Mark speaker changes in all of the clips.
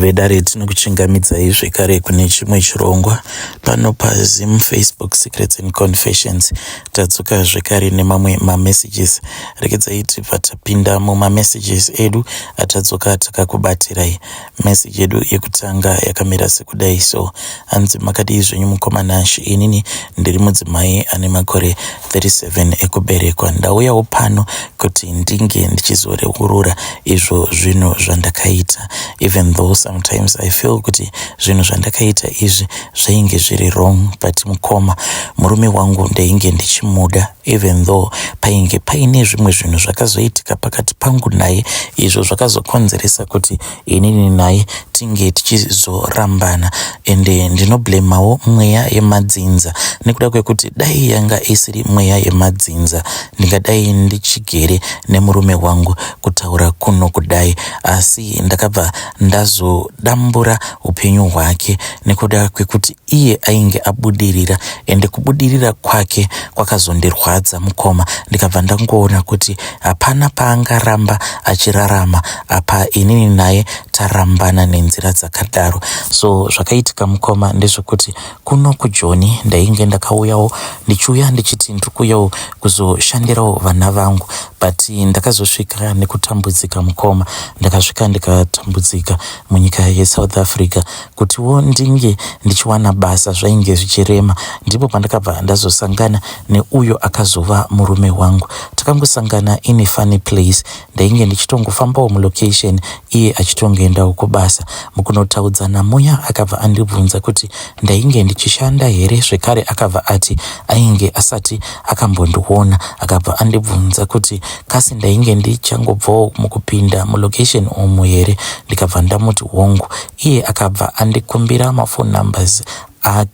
Speaker 1: Vedare tinokuchingamidzai zvekare kune chimwe chirongwa pano paZim Facebook Secrets and Confessions. Tadzoka zvekare nemamwe mamessages. Regedzai tibva tapinda mumamessages edu atadzoka takakubatirai. Message yedu yekutanga yakamira sekudai so. Hanzi makadii zvenyu mukoma Nash, inini ndiri mudzimai ane makore 37 ekuberekwa. Ndauyawo pano kuti ndinge ndichizoreurura izvo zvinhu zvandakaita even though sometimes I feel kuti zvinhu zvandakaita izvi zvainge zviri wrong but mukoma murume wangu ndainge ndichimuda even though painge paine zvimwe zvinhu zvakazoitika pakati pangu naye izvo zvakazokonzeresa kuti inini naye tinge tichizorambana ende ndinoblemawo mweya yemadzinza nekuda kwekuti dai yanga isiri mweya yemadzinza ndingadai ndichigere nemurume wangu kutaura kuno kudai asi ndakabva ndazodambura upenyu hwake nekuda kwekuti iye ainge abudirira ende kubudirira kwake kwakazondirwadza mukoma ndikabva ndangoona kuti hapana paangaramba achirarama apa inini naye tarambana nenzira dzakadaro so zvakaitika mukoma ndezvekuti kuno kujoni ndainge ndakauyawo ndichiuya ndichiti ndiri kuuyawo kuzoshandirawo vana vangu but ndakazosvika nekutambudzika mukoma ndakasvika ndikatambudzika munyika yeSouth Africa kutiwo ndinge ndichiwana basa zvainge zvichirema ndipo pandakabva ndazosangana neuyo akazova murume wangu takangosangana in a funny place ndainge ndichitongofambawo mulocation iye achitongoendawo kubasa mukunotaudzana muya akabva andibvunza kuti ndainge ndichishanda here zvekare akabva ati ainge asati akambondiona akabva andibvunza kuti kasi ndainge ndichangobvawo mukupinda mulocation umu here ndikabva ndamuti hongu iye akabva andikumbira maphone numbers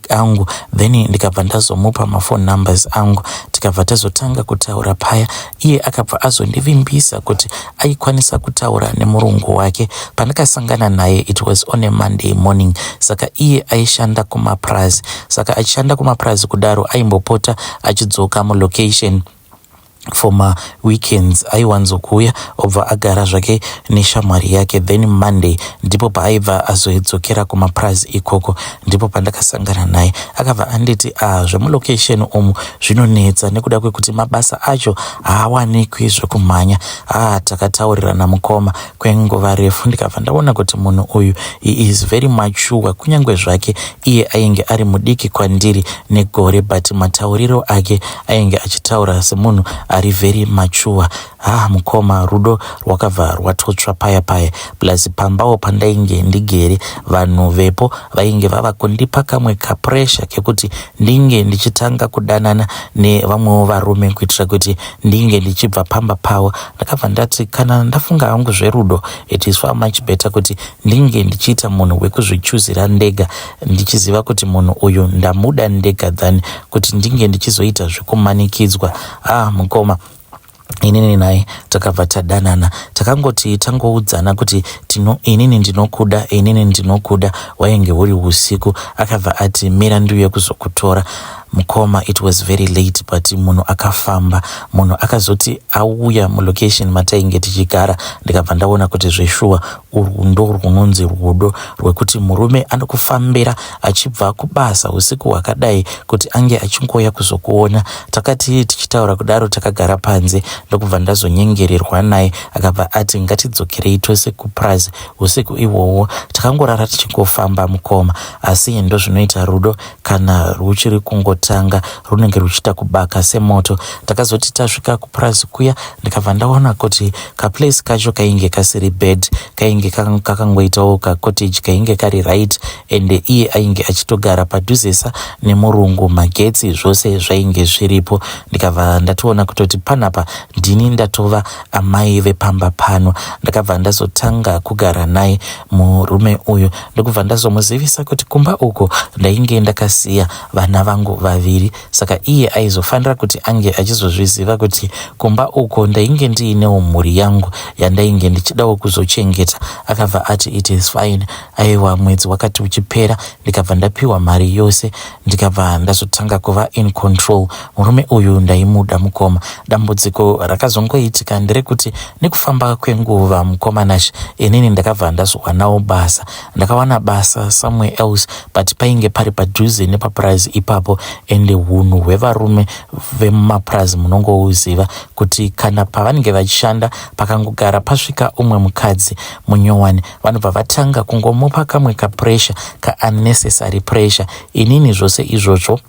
Speaker 1: angu then ndikabva ndazomupa maphone numbers angu tikabva tazotanga kutaura paya iye akabva azondivimbisa kuti aikwanisa kutaura nemurungu wake pandakasangana naye it was on a Monday morning saka iye aishanda kumapurazi saka achishanda kumapurazi kudaro aimbopota achidzoka mulocation for maweekends aiwanzokuuya obva agara zvake neshamwari yake then Monday ndipo paaibva azodzokera kumapurazi ikoko ndipo pandakasangana naye akabva anditi ah zvemulocation umu zvinonetsa nekuda kwekuti mabasa acho haawanikwi zvekumhanya ah takataurirana mukoma kwenguva refu ndikabva ndaona kuti munhu uyu he is very mature kunyange zvake iye ainge ari mudiki kwandiri negore but matauriro ake ainge achitaura semunhu ari very mature ha mukoma rudo rwakabva rwatotsva paya paya plus pambawo pandainge ndigere vanhu vepo vainge vava kundipa kamwe kapressure kekuti ndinge ndichitanga kudanana nevamwewo varume kuitira kuti ndinge ndichibva pamba pavo ndakabva ndati kana ndafunga hangu zverudo it is far much better kuti ndinge ndichiita munhu wekuzvichuzira ndega ndichiziva kuti munhu uyu ndamuda ndega than kuti ndinge ndichizoita zvekumanikidzwa ah mukoma inini naye takabva tadanana takangoti tangoudzana kuti tino inini ndinokuda inini ndinokuda wainge huri usiku akabva ati mira ndiuye kuzokutora mukoma it was very late but munhu akafamba munhu akazoti auya mulocation matainge tichigara ndikabva ndaona kuti zveshuwa urwu ndo rwunonzi rudo rwekuti murume anokufambira achibva kubasa usiku hwakadai kuti ange achingouya kuzokuona takati tichitaura kudaro takagara panze ndokubva ndazonyengererwa naye akabva ati ngatidzokerei tose kupurazi usiku ihwohwo takangorara tichingofamba mukoma asi ndozvinoita rudo kana ruchiri kungotanga runenge ruchiita kubaka semoto takazoti tasvika kupurazi kuya ndikabva ndaona kuti kaplace kacho kainge kasiri bad kainge kakangoitawo kacottage kainge kari right ende iye ainge achitogara padhuzesa nemurungu magetsi zvose zvainge zviripo ndikabva ndatoona kutoti panapa ndini ndatova amai vepamba pano ndakabva ndazotanga kugara naye murume uyu ndokubva ndazomuzivisa kuti kumba uko ndainge ndakasiya vana vangu vaviri saka iye aizofanira kuti ange achizozviziva kuti kumba uko ndainge ndiinewo mhuri yangu yandainge ndichidawo kuzochengeta. Akabva ati it is fine. Aiwa mwedzi wakati uchipera ndikabva ndapiwa mari yose ndikabva ndazotanga kuva in control. Murume uyu ndaimuda mukoma. Dambudziko rakazongoitika nderekuti nekufamba kwenguva mukoma Nashe inini ndakabva ndazowanawo basa. Ndakawana basa somewhere else but painge pari padhuze nepapurazi ipapo ende hunhu hwevarume vemumapurazi munongouziva kuti kana pavanenge vachishanda pakangogara pasvika umwe mukadzi munyowani vanobva vatanga kungomupa kamwe kapressure kaunnecessary pressure. Inini zvose izvozvo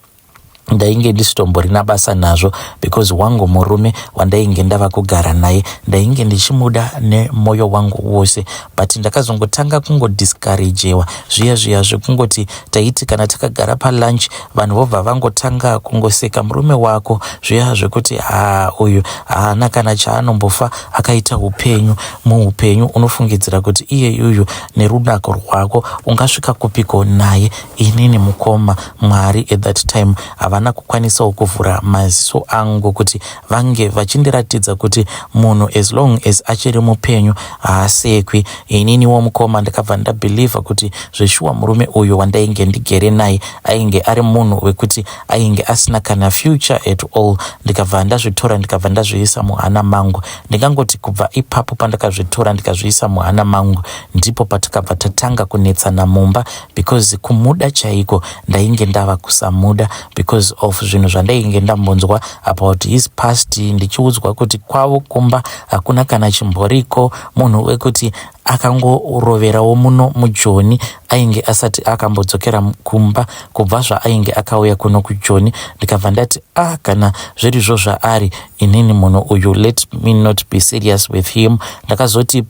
Speaker 1: ndainge ndisitomborina basa nazvo because wangu murume wandainge ndava kugara naye ndainge ndichimuda nemwoyo wangu wose, but ndakazongotanga kungodiscouragewa zviya zviya zvekungoti taiti kana takagara palunch vanhu vobva vangotanga kungoseka murume wako zviya zvekuti haa uyu haana kana chaanombofa akaita upenyu muupenyu. Unofungidzira kuti iye yuyu nerunako rwako ungasvika kupiko naye? Inini mukoma, Mwari at that time havana kukwanisawo kuvhura maziso angu kuti vange vachindiratidza kuti munhu as long as achiri mupenyu haasekwi. Ininiwo mukoma ndakabva ndabhilivha kuti zveshuwa murume uyu wandainge ndigere naye ainge ari munhu wekuti ainge asina kana future at all. Ndikabva ndazvitora ndikabva ndazviisa muhana mangu. Ndingangoti kubva ipapo pandakazvitora ndikazviisa muhana mangu ndipo patakabva tatanga kunetsana mumba because kumuda chaiko ndainge ndava kusamuda because of zvinhu zvandainge ndambonzwa about his past, ndichiudzwa kuti kwavo kumba hakuna kana chimboriko, munhu wekuti akangoroverawo muno muJoni, ainge asati akambodzokera kumba kubva zvaainge akauya kuno kuJoni. Ndikabva ndati ah, kana zvirizvo zvaari, inini munhu uyu let me not be serious with him. Ndakazoti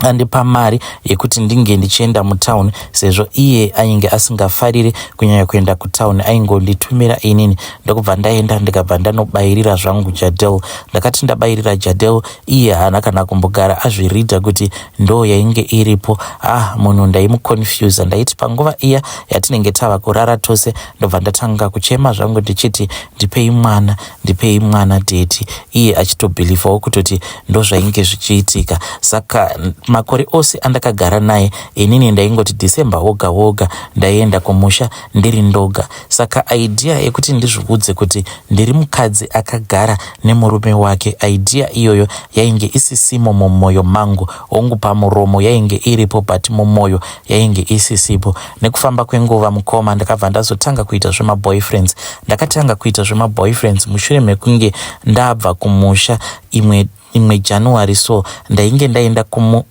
Speaker 1: andipa mari yekuti ndinge ndichienda mutauni sezvo iye ainge asingafariri kunyanya kuenda kutauni, aingonditumira inini. Ndokubva ndaenda ndikabva ndanobayirira zvangu Jadel. Ndakati ndabayirira Jadel, iye haana kana kumbogara azviridha kuti ndo yainge iripo. Ah, munhu ndaimuconfusa. Ndaiti panguva iya yatinenge tava kurara tose ndobva ndatanga kuchema zvangu ndichiti ndipei mwana, ndipei mwana daddy, iye achitobhilivhawo kutoti ndo zvainge zvichiitika. Saka makore ose andakagara naye inini ndaingoti December woga woga ndaienda kumusha ndiri ndoga. Saka idea yekuti ndizviudze kuti ndiri mukadzi akagara nemurume wake, idea iyoyo yainge isisimo mumwoyo mangu. Hongu, pamuromo yainge iripo but mumwoyo yainge isisipo. Nekufamba kwenguva mukoma, ndakabva ndazotanga kuita zvemaboyfriends. Ndakatanga kuita zvemaboyfriends mushure mekunge ndabva kumusha imwe imwe January. So ndainge ndaenda kumu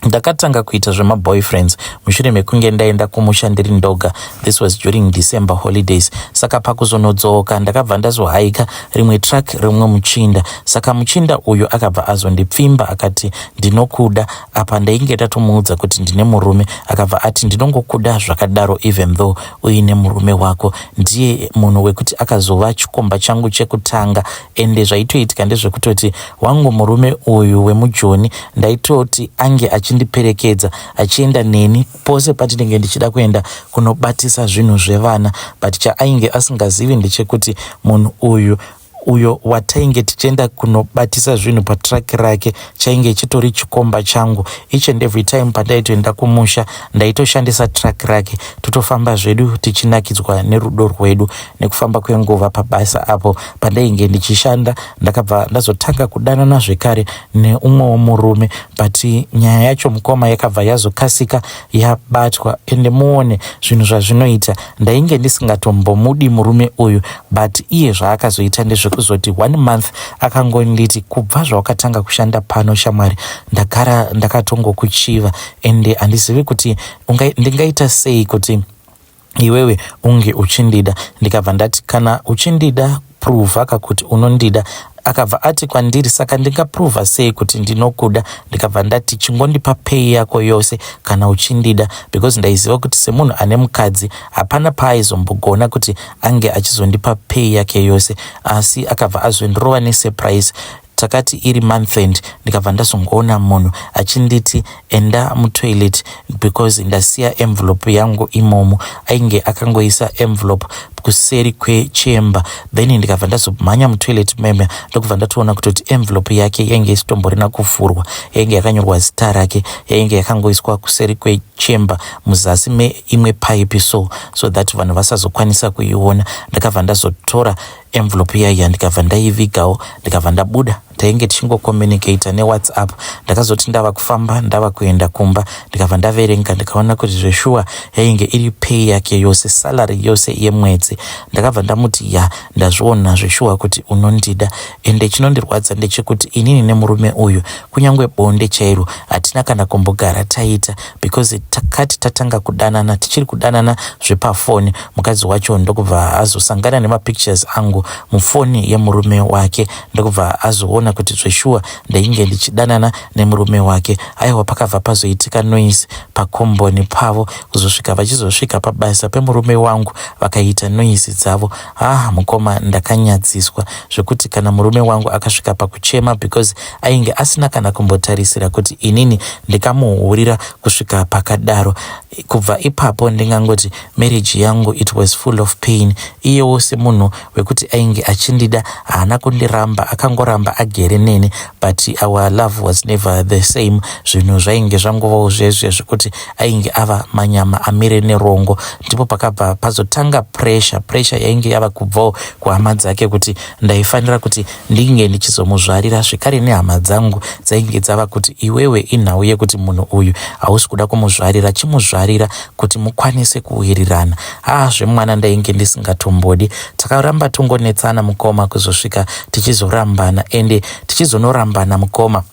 Speaker 1: ndakatanga kuita zvemaboyfriends mushure mekunge ndaenda kumusha ndiri ndoga. This was during December holidays. Saka pakuzonodzoka ndakabva ndazohaika rimwe truck rimwe muchinda. Saka muchinda uyu akabva azondipfimba akati ndinokuda. Apa ndainge ndatomuudza kuti ndine murume. Akabva ati ndinongokuda zvakadaro even though uine murume wako. Ndiye munhu wekuti akazova chikomba changu chekutanga. Ende zvaitoitika ndezvekutoti wangu murume uyu wemuJoni ndaitoti ange achindiperekedza achienda neni pose patinenge ndichida kuenda kunobatisa zvinhu zvevana, but chaainge asingazivi ndechekuti munhu uyu uyo watainge tichienda kunobatisa zvinhu patruck rake chainge chitori chikomba changu. Each and every time pandaitoenda kumusha ndaitoshandisa truck rake, totofamba zvedu tichinakidzwa nerudo rwedu. Nekufamba kwenguva pabasa apo pandainge ndichishanda ndakabva ndazotanga kudanana zvekare neumwewo murume, but nyaya yacho mukoma yakabva yazokasika yabatwa. Ende muone zvinhu zvazvinoita, ndainge ndisingatombomudi murume uyu, but iye zvaakazoita ndezvekuzoti one month akangonditi kubva zvawakatanga kushanda pano shamwari ndagara ndakatongokuchiva ende handizivi kuti ndingaita sei kuti iwewe unge uchindida. Ndikabva ndati kana uchindida pruvha kakuti unondida. Akabva ati kwandiri saka ndingapruvha sei kuti ndinokuda? Ndikabva ndati chingondipa pay yako yose kana uchindida, because ndaiziva kuti semunhu ane mukadzi hapana paaizombogona kuti ange achizondipa pay yake yose. Asi akabva azondirova nesurprise. Takati iri month end ndikabva ndazongoona munhu achinditi enda mutoilet because ndasiya envelope yangu imomo. Ainge akangoisa envelope kuseri kwechemba. Then ndikabva ndazomhanya mutoilet meme ndokubva ndatoona kutoti envelope yake yainge isitomborina kuvhurwa, yainge yakanyorwa zita rake, yainge yakangoiswa kuseri kwechemba muzasi meimwe paipi so that vanhu vasazokwanisa kuiona. Ndakabva ndazotora envelope iyaiya, ndikabva ndaivigawo, ndikabva ndabuda. Tainge tichingocommunicata neWhatsApp. Ndakazoti ndava kufamba, ndava kuenda kumba, ndikabva ndaverenga, ndikaona kuti zveshuwa yainge iri pay yake yose, salary yose yemwedzi. Ndakabva ndamuti, "Ya, ndazviona zveshuwa kuti unondida. Ende chinondirwadza ndechekuti inini nemurume uyu kunyange bonde chairo hatina kana kumbogara taita, because takati tatanga kudanana, tichiri kudanana zvepafoni, mukadzi wacho ndokubva azosangana nemapictures angu mufoni yemurume wake, ndokubva azoona kuti zveshuwa ndainge ndichidanana nemurume wake. Aiwa, pakabva pazoitika noise pakomboni pavo, kuzosvika vachizosvika pabasa pemurume wangu, vakaita noise dzavo. Ah, mukoma, ndakanyadziswa zvekuti kana murume wangu akasvika pakuchema, because ainge asina kana kumbotarisira kuti inini ndikamuhurira kusvika pakadaro. Kubva ipapo ndingangoti marriage yangu, it was full of pain. Iyewo semunhu wekuti ainge achindida, haana kundiramba, akangoramba agere neni, but our love was never the same. Zvinhu zvainge zvangovawo zvezve zvekuti ainge ava manyama amire nerongo. Ndipo pakabva pazotanga pressure, pressure yainge yava kubvawo kuhama dzake kuti ndaifanira kuti ndinge ndichizomuzvarira zvekare, nehama dzangu dzainge dzava kuti, "Iwewe, inhau yekuti munhu uyu hausi kuda kumuzvarira, chimuzvarira kuti mukwanise kuwirirana." Haa, zvemwana ndainge ndisingatombodi. Takaramba tongonetsana, mukoma, kuzosvika tichizorambana. Ende tichizonorambana, mukoma,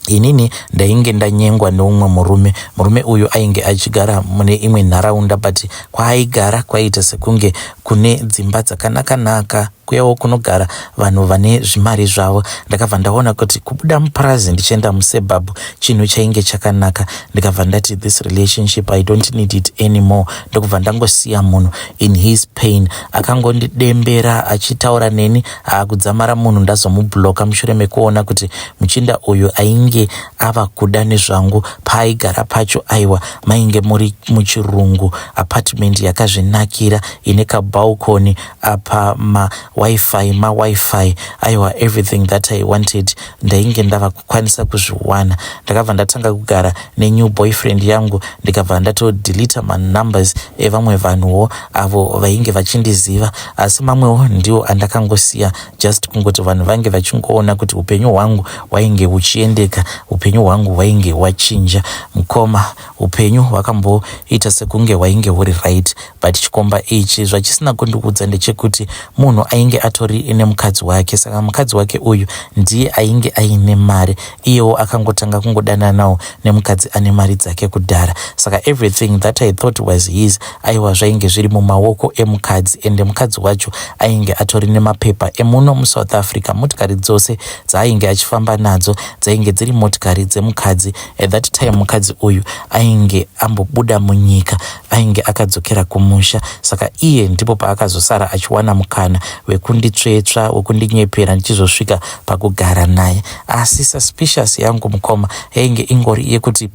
Speaker 1: inini ndainge ndanyengwa neumwe murume. Murume uyu ainge achigara mune imwe nharaunda, but kwaaigara kwaiita sekunge kune dzimba dzakanaka-naka, kuyawo kunogara vanhu vane zvimari zvavo. Ndakabva ndaona kuti kubuda mupurazi ndichienda musuburb chinhu chainge chakanaka. Ndikabva ndati, "This relationship, I don't need it anymore." Ndokubva ndangosiya munhu in his pain. Akangondidembera achitaura neni haakudzamara munhu ndazomubloka, mushure mekuona kuti muchinda uyu ainge ava kuda nezvangu. Paaigara pacho, aiwa, mainge muri muchirungu, apartment yakazvinakira ine kabalcony apa, maWiFi, maWiFi, aiwa, everything that I wanted ndainge ndava kukwanisa kuzviwana. Ndakabva ndatanga kugara nenew boyfriend yangu, ndikabva ndatodhilita manumbers evamwe vanhuwo avo vainge vachindiziva, asi mamwewo ndiwo andakangosiya, just kungoti vanhu vange vachingoona kuti upenyu hwangu hwainge huchiendeka, upenyu hwangu hwainge hwachinja. Mukoma, upenyu hwakamboita sekunge hwainge huri right, but chikomba ichi zvachisina kundiudza ndechekuti munhu ainge atori nemukadzi wake. Saka mukadzi wake uyu ndiye ainge aine mari, iyewo akangotanga kungodananawo nemukadzi ane mari dzake kudhara. Saka everything that I thought was his, aiwa, zvainge zviri mumaoko emukadzi. Ende mukadzi wacho ainge atori nemapepa emuno muSouth Africa. Motikari dzose dzaainge achifamba nadzo dzainge dziri motikari dzemukadzi. At that time mukadzi uyu ainge ambobuda munyika, ainge akadzokera kumusha. Saka iye ndipo paakazosara achiwana mukana wekunditsvetsva, wekundinyepera, ndichizosvika pakugara naye. Asi suspicious yangu, mukoma, yainge ingori yekuti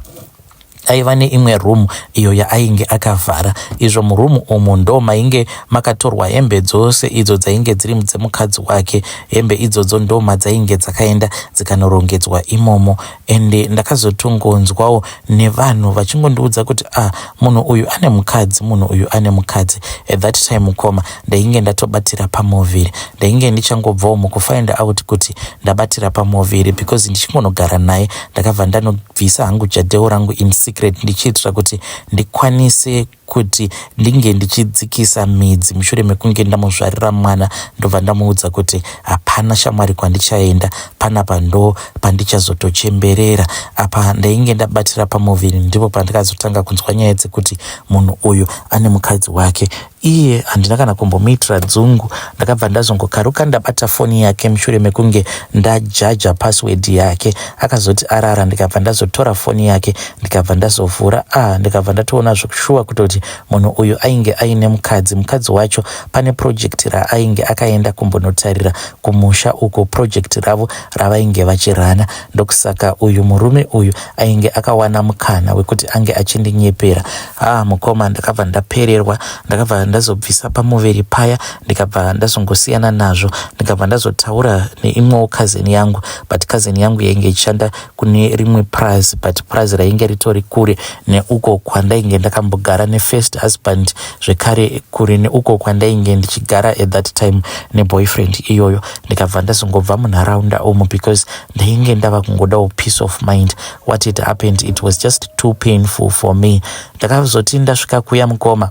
Speaker 1: aiva neimwe room iyo yaainge akavhara. Izvo muroom umu ndo mainge makatorwa hembe dzose idzo dzainge dziri dzemukadzi wake. Hembe idzodzo ndo madzainge dzakaenda dzikanorongedzwa imomo. Ende ndakazotongonzwawo nevanhu vachingondiudza kuti, "Ah, munhu uyu ane mukadzi, munhu uyu ane mukadzi." At that time, mukoma, ndainge ndatobatira pamuviri. Ndainge ndichangobvawo mukufind out kuti ndabatira pamuviri, because ndichingonogara naye ndakabva ndanobvisa hangu jadheo rangu in secret, ndichiitira kuti ndikwanise kuti ndinge ndichidzikisa midzi mushure mekunge ndamuzvarira mwana. Ndobva ndamuudza kuti hapana shamwari kwandichaenda panapa, ndo pandichazotochemberera. Apa ndainge ndabatira pamuviri. Ndipo pandakazotanga kunzwa nyaya dzekuti munhu uyu ane mukadzi wake. Iye handina kana kumbomuitira dzungu. Ndakabva ndazongokaruka ndabata foni yake mushure mekunge ndajaja password yake. Akazoti arara, ndikabva ndazotora foni yake, ndikabva ndazovhura. Ah, ndikabva ndatoona zvekushuwa kutoti happened munhu uyu ainge aine mukadzi. Mukadzi wacho pane project raainge akaenda kumbonotarira kumusha uko, project ravo ravainge vachirana. Ndokusaka uyu murume uyu ainge akawana mukana wekuti ange achindinyepera. Ah mukoma, ndakabva ndapererwa. Ndakabva ndazobvisa pamuviri paya, ndikabva ndazongosiyana nazvo. Ndikabva ndazotaura neimwewo cousin yangu, but cousin yangu yainge ichishanda kune rimwe prazi, but prazi rainge ritori kure neuko kwandainge ndakambogara nefirst husband, zvekare kure neuko kwandainge ndichigara at that time neboyfriend iyoyo. Ndikabva ndazongobva munharaunda umu because ndainge ndava kungodawo peace of mind. What it happened, it was just too painful for me. Ndakazoti ndasvika kuya mukoma,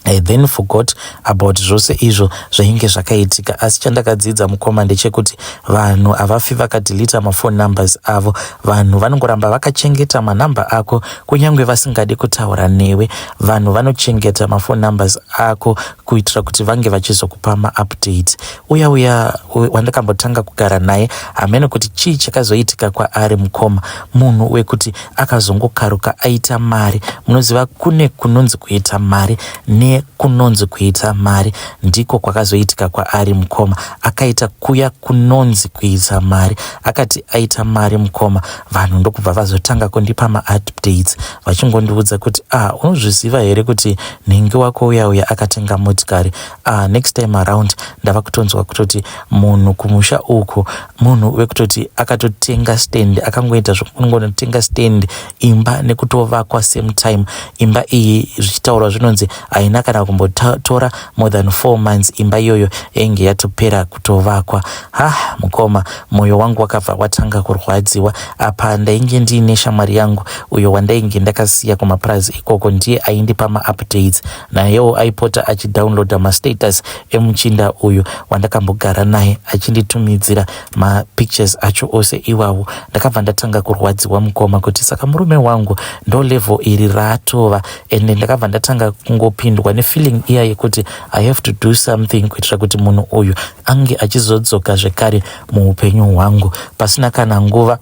Speaker 1: I then forgot about zvose izvo zvainge zvakaitika. Asi chandakadzidza mukoma ndechekuti vanhu havafi vakadelete mafone numbers avo. Vanhu vanongoramba vakachengeta manhamba ako kunyange vasingadi kutaura newe. Vanhu vanochengeta mafone numbers ako kuitira kuti vange vachizokupa maupdate. Uya uya wandakambotanga kugara naye, hamene kuti chii chakazoitika kwaari mukoma. Munhu wekuti akazongokaruka aita mari. Munoziva kune kunonzi kuita mari nekunonzi kuita mari. Ndiko kwakazoitika kwaari mukoma. Akaita kuya kunonzi kuita mari. Akati aita mari mukoma, vanhu ndokubva vazotanga kundipa maupdates, vachingondiudza kuti, "Ah, unozviziva here kuti nhingi wako uya uya akatenga motikari? Ah, next time around ndava kutonzwa kutoti munhu kumusha uku, munhu wekutoti akatotenga stand, akangoita zvokungonotenga stand, imba nekutovakwa same time." Imba iyi zvichitaurwa zvinonzi haina kana kumbotora more than 4 months, imba iyoyo yainge yatopera kutovakwa. Ha mukoma, mwoyo wangu wakabva watanga kurwadziwa. Apa ndainge ndiine shamwari yangu uyo wandainge ndakasiya kumapurazi ikoko. Ndiye aindipa maupdates. Nayewo aipota achidownloada mastatus emuchinda uyu wandakambogara naye, achinditumidzira mapictures acho ose iwawo. Ndakabva ndatanga kurwadziwa mukoma, kuti saka murume wangu ndo level iri raatova. Ende ndakabva ndatanga kungopindwa nefeeling iya yekuti I have to do something kuitira kuti munhu uyu ange achizodzoka zvekare muupenyu hwangu. Pasina kana nguva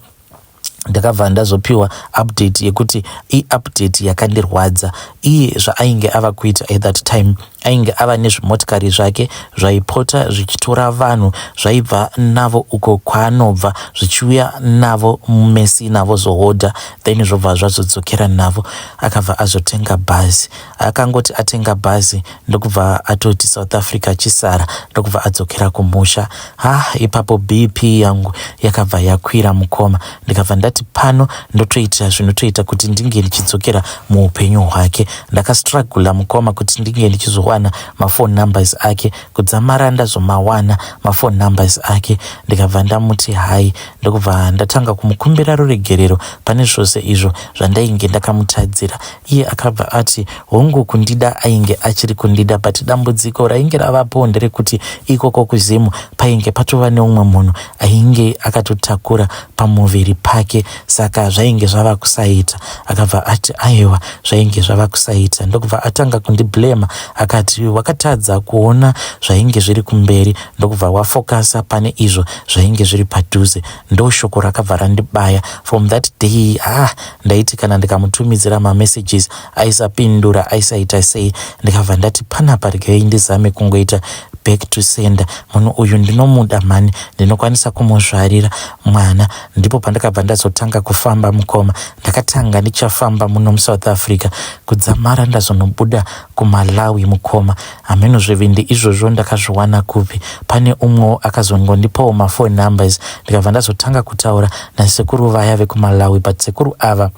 Speaker 1: ndakabva ndazopiwa update yekuti iupdate yakandirwadza. Iye zvaainge ava kuita at that time, ainge ava nezvimotikari zvake zvaipota zvichitora vanhu, zvaibva navo uko kwaanobva, zvichiuya navo muMessina, vozohodha, then zvobva zvazodzokera navo. Akabva azotenga bhazi. Akangoti atenga bhazi, ndokubva atoti South Africa chisara, ndokubva adzokera kumusha. Ha, ipapo BP yangu yakabva yakwira mukoma. Ndikabva ndati pano ndotoita zvinotoita kuti ndinge ndichidzokera muupenyu hwake. Ndakastrugula mukoma kuti ndinge ndichizowana mafone numbers ake. Kudzamara ndazomawana mafone numbers ake, ndikabva ndamuti hai, ndokubva ndatanga kumukumbira ruregerero pane zvose izvo zvandainge ndakamutadzira. Iye akabva ati hongu, kundida ainge achiri kundida, but dambudziko rainge ravapo nderekuti ikoko kuZimu painge patova neumwe munhu ainge akatotakura pamuviri pake, saka zvainge zvava kusaita. Akabva ati aiwa, zvainge zvava kusaita. Ndokubva atanga kundiblema, akati wakatadza kuona zvainge zviri kumberi, ndokubva wafokasa pane izvo zvainge zviri padhuze. Ndo shoko rakabva randibaya. From that day, ah, ndaiti kana ndikamutumidzira mamessages aisapindura, aisaita sei. Ndikabva ndati panapa regai ndizame kungoita back to sender. Munhu uyu ndinomuda mani, ndinokwanisa kumuzvarira mwana. Ndipo pandakabva ndazotanga kufamba mukoma. Ndakatanga ndichafamba muno muSouth Africa kudzamara ndazonobuda kuMalawi mukoma. Hameno zvivindi izvozvo ndakazviwana kupi. Pane umwewo akazongondipawo mafone numbers, ndikabva ndazotanga kutaura nasekuru vaya vekuMalawi. But sekuru ava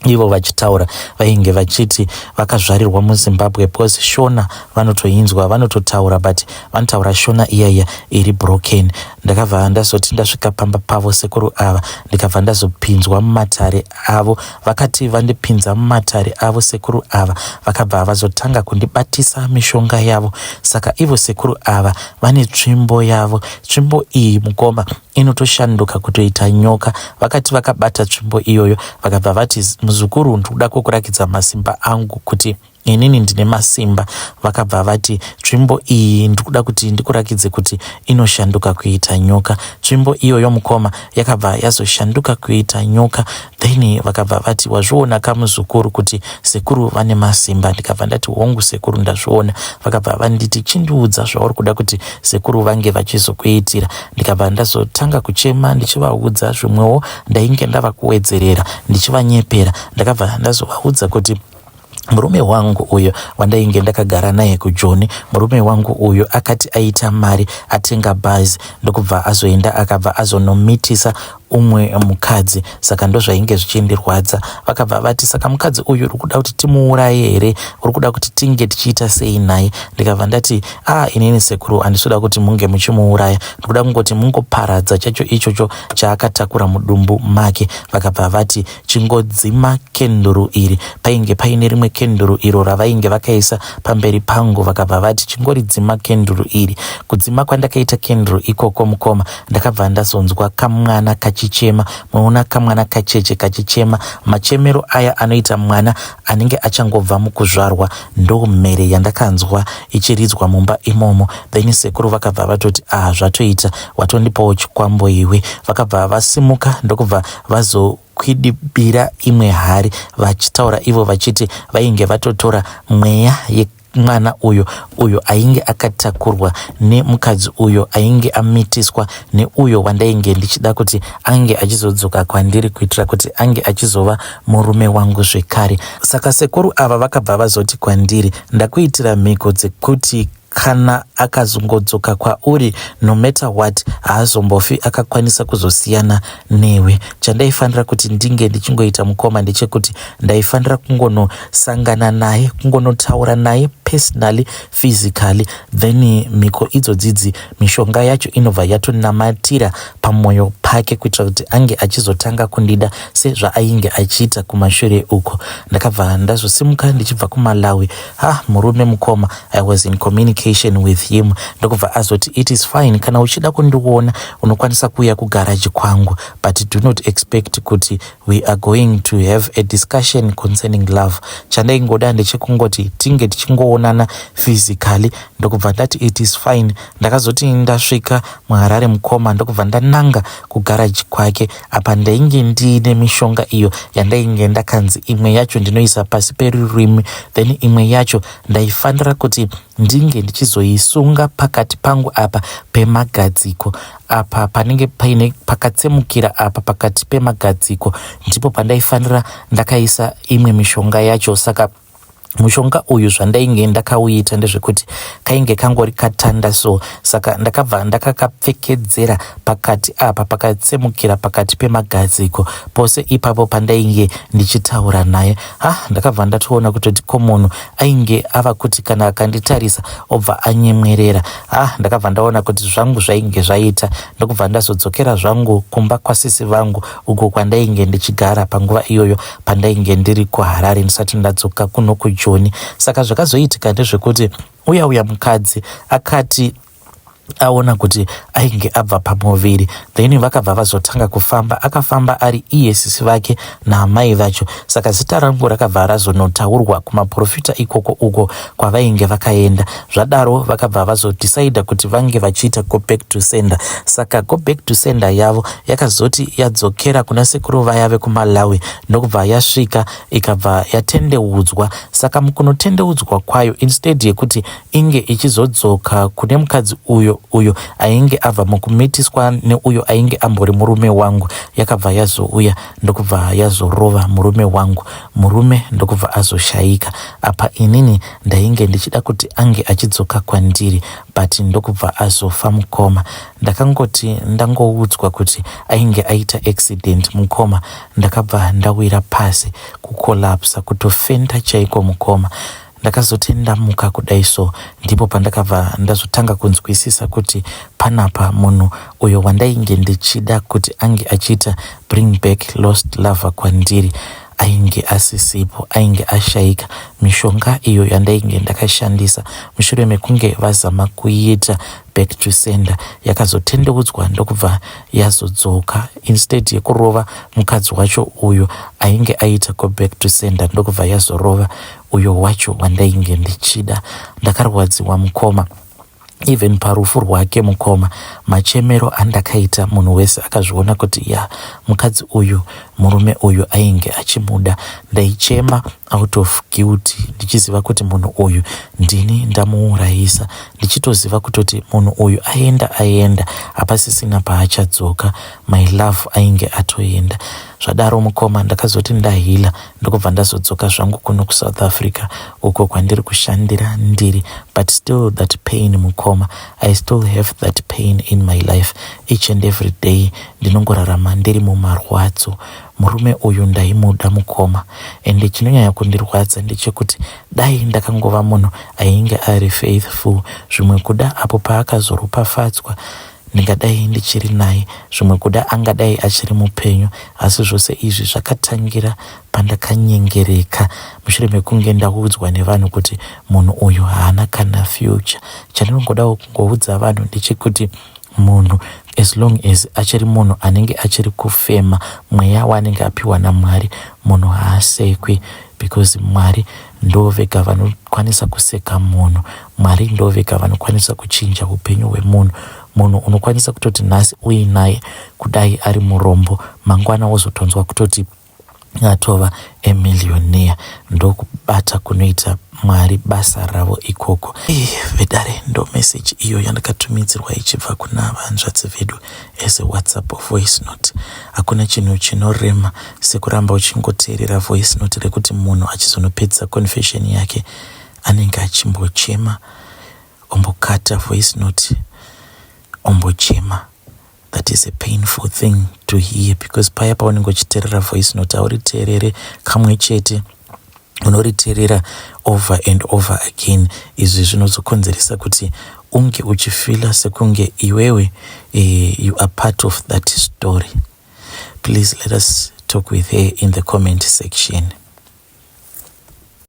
Speaker 1: ivo vachitaura vainge vachiti vakazvarirwa muZimbabwe, because Shona vanotoinzwa, vanototaura, but vanotaura Shona iyaiya iri broken. Ndakabva ndazoti ndasvika pamba pavo sekuru ava, ndikabva ndazopinzwa mumatare avo. Vakati vandipinza mumatare avo sekuru ava, vakabva vazotanga kundibatisa mishonga yavo. Saka ivo sekuru ava vane tsvimbo yavo. Tsvimbo iyi mukoma inotoshanduka kutoita nyoka. Vakati vakabata tsvimbo iyoyo, vakabva vati, "Muzukuru, ndikuda kukurakidza masimba angu kuti Inini ndine masimba. Vakabva vati, Tsvimbo iyi ndikuda kuti ndikurakidze kuti inoshanduka kuita nyoka. Tsvimbo iyoyo mukoma yakabva yazoshanduka kuita nyoka. Then vakabva vati, Wazviona ka muzukuru kuti sekuru vane masimba? Ndikabva ndati, Hongu sekuru ndazviona. Vakabva vanditi, Chindiudza zvauri kuda kuti sekuru vange vachizokuitira. Ndikabva ndazotanga kuchema ndichivaudza zvimwewo ndainge ndava kuwedzerera ndichivanyepera. Ndakabva ndazovaudza kuti murume wangu uyo wandainge ndakagara naye kujoni murume wangu uyo akati aita mari atenga bhazi ndokubva azoenda akabva azonomitisa umwe mukadzi saka ndozvainge zvichindirwadza vakabva vati saka mukadzi uyu uri kuda kuti timuuraye here uri kuda kuti tinge tichiita sei naye ndikabva ndati a ah, inini sekuru handisi kuda kuti munge muchimuuraya ndikuda kungoti mungoparadza chacho ichocho chaakatakura mudumbu make vakabva vati Chingodzima kenduru iri. Painge paine rimwe kenduru iro ravainge vakaisa pamberi pangu vakabva vati chingoridzima kenduru iri. Kudzima kwandakaita kenduru ikoko mukoma ndakabva ndazonzwa kamwana kachichema. Munoona kamwana kacheche kachichema. Machemero aya anoita mwana anenge achangobva mukuzvarwa ndomhere yandakanzwa ichiridzwa mumba imomo. Then sekuru vakabva vatoti ah zvatoita watondipawo chikwambo iwe. Vakabva vasimuka ndokubva vazokwidibira imwe hari vachitaura ivo vachiti vainge vatotora mweya yemwana uyo uyo ainge akatakurwa nemukadzi uyo ainge amitiswa neuyo wandainge ndichida kuti ange achizodzoka kwandiri kuitira kuti ange achizova murume wangu zvekare. Saka sekuru ava vakabva vazoti kwandiri, ndakuitira mhiko dzekuti Kana akazongodzoka kwauri no matter what haazombofi akakwanisa kuzosiyana newe. Chandaifanira kuti ndinge ndichingoita mukoma ndechekuti ndaifanira kungonosangana naye, kungonotaura naye personally, physically then mhiko idzodzidzi mishonga yacho inobva yatonamatira pamoyo pake kuitira kuti ange achizotanga kundida sezvaainge achiita kumashure uko. Ndakabva ndazosimuka ndichibva kuMalawi Ha murume mukoma I was in communication with him ndokubva azoti it is fine kana uchida kundiona unokwanisa kuuya kugarage kwangu but do not expect kuti we are going to have a discussion concerning love chandaingoda ndechekungoti tinge tichingoonana physically ndokubva ndati it is fine ndakazoti ndasvika muHarare mukoma ndokubva ndananga kugarage kwake apa ndainge ndiine mishonga iyo yandainge ndakanzi imwe yacho ndinoisa pasi perurimi then imwe yacho ndaifanira kuti ndinge ndichizoisunga pakati pangu apa pemagadziko apa panenge paine pakatsemukira apa pakati pemagadziko ndipo pandaifanira ndakaisa imwe mishonga yacho saka Mushonga uyu zvandainge ndakauita ndezvekuti kainge kangori katanda so saka ndakabva ndakakapfekedzera pakati apa pakatsemukira pakati pemagadziko pose ipapo pandainge ndichitaura naye ha ndakabva ndatoona kutoti ko munhu ainge ava kuti kana akanditarisa obva anyemwerera ha ndakabva ndaona kuti zvangu zvainge zvaita ndokubva ndazodzokera zvangu kumba kwasisi vangu uko kwandainge ndichigara panguva iyoyo pandainge ndiri kuHarare ndisati ndadzoka kuno kuJoni. Saka zvakazoitika ndezvekuti uya uya mukadzi akati aona kuti ainge abva pamuviri then vakabva vazotanga kufamba akafamba ari iye sisi vake naamai vacho saka zita rangu rakabva razonotaurwa kumaprofita ikoko uko kwavainge vakaenda zvadaro vakabva vazodhisaidha kuti vange vachiita go back to sender saka go back to sender yavo yakazoti yadzokera kuna sekuru vaya vekuMalawi ndokubva yasvika ikabva yatendeudzwa saka mukunotendeudzwa kwayo instead yekuti inge ichizodzoka kune mukadzi uyo uyo ainge abva mukumitiswa neuyo ainge ambori murume wangu yakabva yazouya ndokubva yazorova murume wangu murume ndokubva azoshaika apa inini ndainge ndichida kuti ange achidzoka kwandiri but ndokubva azofa mukoma Ndakangoti ndangoudzwa kuti ainge aita accident mukoma ndakabva ndawira pasi kucollapsa kutofenda chaiko mukoma. Ndakazoti ndamuka kudai so ndipo pandakabva ndazotanga kunzwisisa kuti panapa munhu uyo wandainge ndichida kuti ange achiita bring back lost lover kwandiri ainge asisipo ainge ashaika mishonga iyo yandainge ndakashandisa mushure mekunge vazama kuiita back to sender yakazotendeudzwa ndokubva yazodzoka instead yekurova mukadzi wacho uyo ainge aita go back to sender ndokubva yazorova uyo wacho wandainge ndichida. Ndakarwadziwa mukoma. Even parufu rwake mukoma, machemero andakaita munhu wese akazviona kuti ya mukadzi uyu, murume uyu ainge achimuda. Ndaichema out of guilt ndichiziva kuti munhu uyu ndini ndamuurayisa, ndichitoziva kutoti munhu uyu aenda aenda, hapasisina paachadzoka. My love ainge atoenda. Zvadaro mukoma, ndakazoti ndaheala, ndokubva ndazodzoka zvangu kuno kuSouth Africa uko kwandiri kushandira ndiri, but still that pain mukoma, I still have that pain in my life. Each and every day ndinongorarama ndiri mumarwadzo. Murume uyu ndaimuda mukoma, ende chinonyanya kundirwadza ndechekuti dai ndakangova munhu ainge ari faithful, zvimwe kuda apo paakazoropafadzwa ndingadai ndichiri naye, zvimwe kuda angadai achiri mupenyu. Asi zvose izvi zvakatangira pandakanyengereka mushure mekunge ndaudzwa nevanhu kuti munhu uyu haana kana future. Chandinongodawo kungoudza vanhu ndechekuti munhu, as long as achiri munhu anenge achiri kufema mweya waanenge apiwa naMwari, munhu haasekwi, because Mwari ndo vega vanokwanisa kuseka munhu. Mwari ndo vega vanokwanisa kuchinja upenyu hwemunhu. Munhu unokwanisa kutoti nhasi uinaye kudai ari murombo, mangwana wozotonzwa kutoti atova emillionaire. Ndokubata kunoita Mwari basa ravo ikoko. Vedare, ndo message iyo yandakatumidzirwa ichibva kuna vanzvadzi vedu as a WhatsApp voice note. Hakuna chinhu chinorema sekuramba uchingoteerera voice note rekuti munhu achizonopedzisa confession yake anenge achimbochema, ombokata voice note, ombochema. That is a painful thing to hear, because paya paunenge uchiteerera voice note, hauriteerere kamwe chete, unoriteerera over and over again. Izvi zvinozokonzeresa kuti unge uchifeela sekunge iwewe you are part of that story. Please let us talk with her in the comment section.